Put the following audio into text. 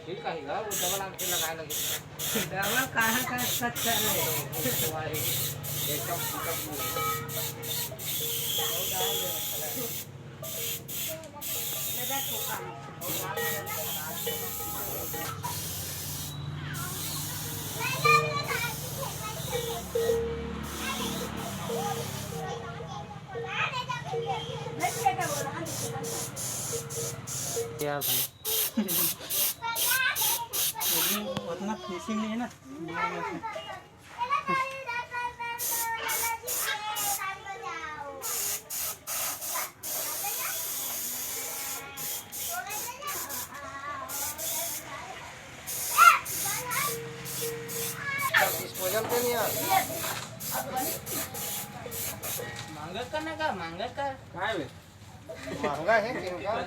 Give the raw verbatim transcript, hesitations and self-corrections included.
ठीक है, वो डबल आके लगाए लगे। डबल कहाँ का कच्चा है? एकदम फूटा फूटा। क्या भाई? अभी उतना फिनिशिंग नहीं है ना। डिस्पोजल के नहीं यार। मांगा का ना का, मांगा का। काय बे? महंगा है, किनका?